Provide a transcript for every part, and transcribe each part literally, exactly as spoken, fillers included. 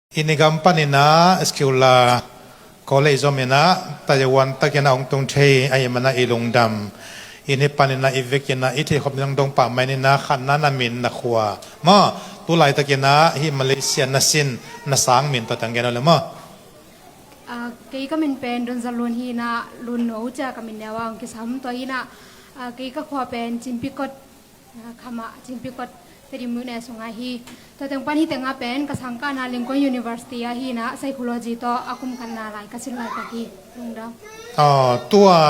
I ni gam panin ah school a college zom in ah Taiwan takin ah hong tung thei ahih manin ah i lungdam. I ni panin ah i vekin ah i theihkhop ding dong pah mai ning ah, khatna, na min, na khua maw, tu laitakin ah hih Malaysia na sin na sang min tawh tang gen aw le maw. Ah, kei ka min pen Don Za Lun hi in ah, Lun No ci-a ka min neu a hong kisam. Tua hi in ah, ah, kei ka khua pen Chinpikot, ah, kham ah Chinpikot, Tedim nu ne sung ah hi. Tua teng pan hih teng ah pen ka sangkahna Lincoln University ah hi in ah psychology tawh a kum khatna lai ka sin laitak hi. Lungdam. Oh, tua,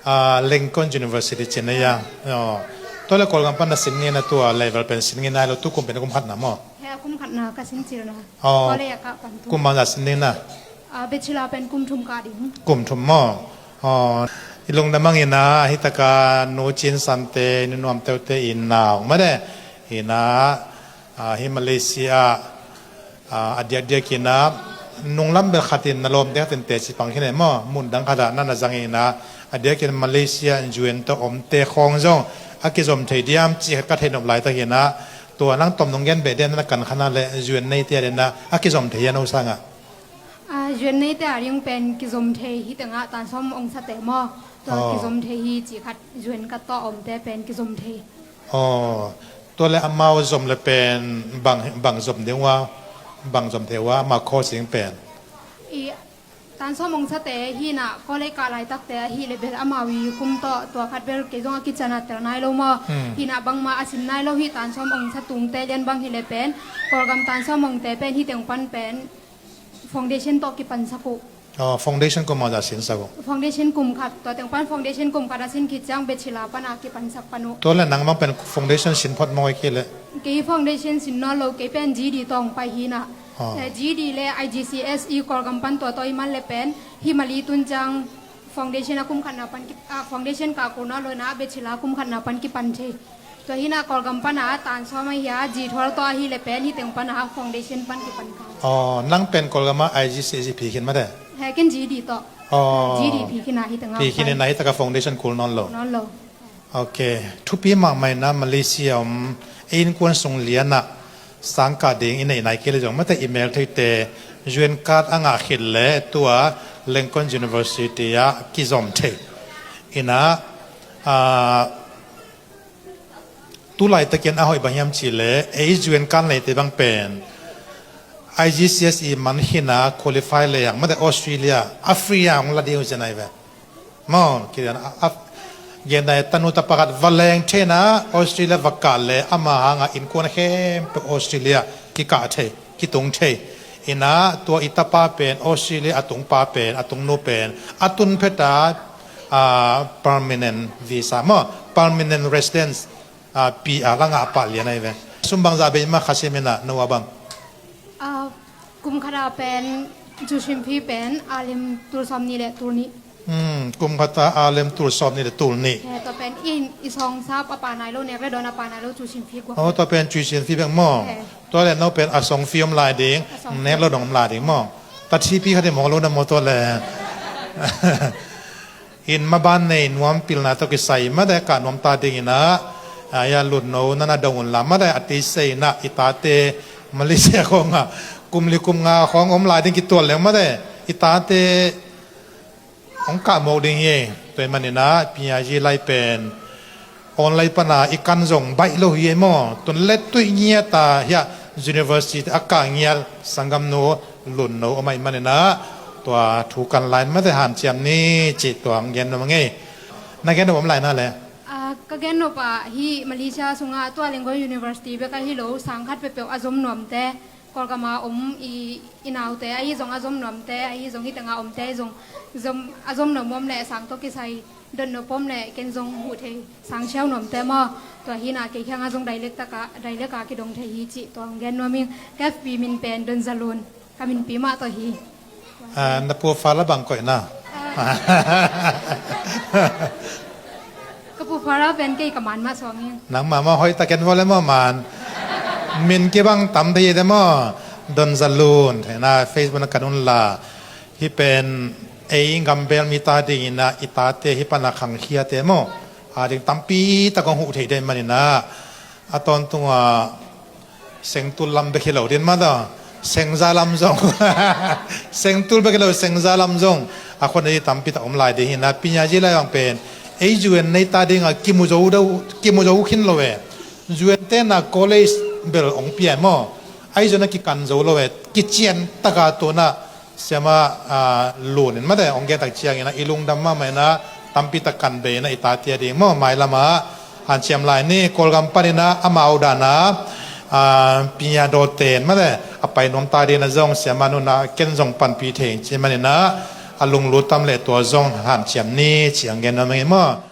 ah, Lincoln University ci-in ah hia? Oh. Tua leh Kawlgam pan na sin ngei na, tua level pen sin ngei nai lo, tu kum pen kum khatna maw? He, a kum khatna ka sin cil na. Oh. Tua leh a kah pan tu. Kum bangzah sin ding na? Ah, bachelor pen kum thum kah ding. Kum thum maw? Oh, i lungdam ing in ah, hih takah Nu Cin Sante, Nu Nuam Teute i nau mah de. Hi in ah, ah, hih Malaysia ah, a diakdiakin ah nunglam bel khatin na lawmte khatin teci pang khin e maw, mun dang khatah na na zang in ah, a diakin Malaysia U N tawh omte khawng zong a kizom thei diam cih khat ka theih nop laitak hi in ah, tua nang tom nong gen beh diam, na kan khan ah leh U N neite a ding ah a kizom thei hia, no sangah? Ah, U N neite a ding pen kizom thei, hih teng ah tan sawm hong sate maw, tua kizom thei hi cih khat, U N card tawh a omte pen kizom thei. Oh, tua leh amau zom leh pen bang, bang zom ding uh a, bang zom thei uh a, amau course ding pen? I tan sawm hong sate hi in ah, college kah laitakte ahih leh bel amau i kum tawh tua khat bel kei zong a kician a tel nai lo maw. Hmm. Hi in ah bangmah a sim nai lo hi, tan sawm hong sa tungte lian bang hi leh pen, Kawlgam tan sawm hongte pen hih teng pan pen foundation tawh kipansak uh. Oh, foundation kum bangzah sinsak uh? Foundation kum khat, tua teng pan foundation kum khat a sin khit ciang bachelor pan a kipansak pan uh. Tua leh nang bang pen foundation sin phot maw, ahih kei leh? Kei foundation sin nawn lo, kei pen G D tawh hong pai hi in ah. Oh. Eh, G D leh I G C S E Kawlgam pan tua tawh i man leh pen, hih Mali tun ciang foundation a kum khatna pan ki, ah, foundation kah kul nawn lo in ah bachelor kum khatna pan kipan thei. Tua hi in ah Kawlgam pan a tan sawm ahi a, G twelve tawh ahih leh pen hih teng pan a foundation pan kipan kha. Oh, nang pen Kawlgam ah I G C S E phi khin mah de? He, ken G D tawh. Oh. G D phi khin a, hih teng ah phi khin in ah, hih takah foundation kul nawn lo. Nawn lo. Ok. Thupi mahmah in ah Malaysia om ei innkuan sung lian ah sang kah ding i neih nai kei leh zong, mah de, i mel theite U N card a ngah khit leh tua Lincoln University ah kizom thei. In ah, ah, tu laitakin a hoih bang hiam cih leh, ei U N card neite bang pen I G C S E man khin a qualify lehang, mah de, Australia a free a hong la ding uh ci-in ahi ve. Maw, kilian a, a, gen dai, tanu tapa khat va leng thei in ah Australia va kah leh ama hang a innkuan khempeuh Australia kikah thei, kitung thei. In ah tua i tapa pen, Australia a tung pa pen, a tung nu pen, a tun phet a, ah, permanent visa maw, permanent residence, ah, P R la ngah pah lian ahi ve. Sum bangzah bei mah kha sim in ah, no a bang? Ah, kum khat a pen tuition fee pen a lim tul sawmnih leh tul nih. Hmm, kum khat a a lim tul sawmnih leh tul nih. Eh, tua pen in i sawng sap a pha nai lo, nek leh dawn a pha nai lo, tuition fee guak. Oh, tua pen tuition fee bek maw? Eh. Tua leh no pen a sawng fee om lai ding, a sawng fee, nek leh dawn om lai ding maw? Tathi pi khat i mawk lo na maw tua leh? In maban nei nuam, pilna tawh kisai, mah de, kah nuam ta ding in ah, ah, ya, Lun No, na na dong un la, mah de, a tei se in ah, i tate Malaysia khawng ah kum li kum nga khawng om lai ding kitual leng, mah de, i tate hong kah mawk ding hi. Tua ahih manin ah P R G lai pen online pan a i kan zong baih lo hi ei maw. Tun leh tuih ngiat a hiah university a kah ngiat sanggamnu Lun No om ahih manin ah tua thu kan lai, mah de, hanciam ni cih tua hong gen nuam ing ei. Na gen nuam om lai na leh? Ah, ka gen nop ah hih Malaysia sungah tua Lincoln University bek ahi lo, sang khat peuhpeuh a zom nuamte, Kawlgam a om i, i naute ahi zong a zom nuamte, ahi zong hih teng a omte ahi zong, zom, a zom nuam om leh sang tawh kisai dot nop om leh ken zong huh thei, sang siau nuamte maw. Tua hi in ah kei kiang ah zong direct tak a, direct a kidong thei hi cih tua hong gen nuam ing. Ka F B min pen Don Za Lun, ka minpi mah tawh hi. Ah, na profile ah bang koih na? Ah. Ka profile ah pen kei ka man mah suang ing. Nangmah mah hoih tak, ken vua leh maw man. Min kibang tam thei hi de maw. Don Za Lun, theihna Facebook na kan un la. Hih pen ei gambel mite ading in ah, i tate hih pan a khangkhiate maw, ading tampi tak hong huh thei ding ahih manin ah, a tawntung ah sengtul lam bek hi lo ding mah ta. Sengza lam zong, sengtul bek hi lo, sengza lam zong a khua nei tampi tak om lai ding hi na, pinya zi lai bang pen ei U N nei ta ding a kimu zo deuh, kimu zo khin lo e. U N te na college bel ong pia maw, ahi zong a kikan zo lo e, kician taka tuna siama, ah, lunin mate ong gen tak ciangin a i lungdam mahmah in a, tampi tak kan bei in a i tate a ding maw, mailama hanciam lai ni. Kawlgam panin a amau dana, ah, pinya dawten mate a pai nuam ta ding a zong siama nuna ken zong panpih thei in ci manin a, a lunglut tam leh tua zong hanciam ni ci ang gen nuam ing maw.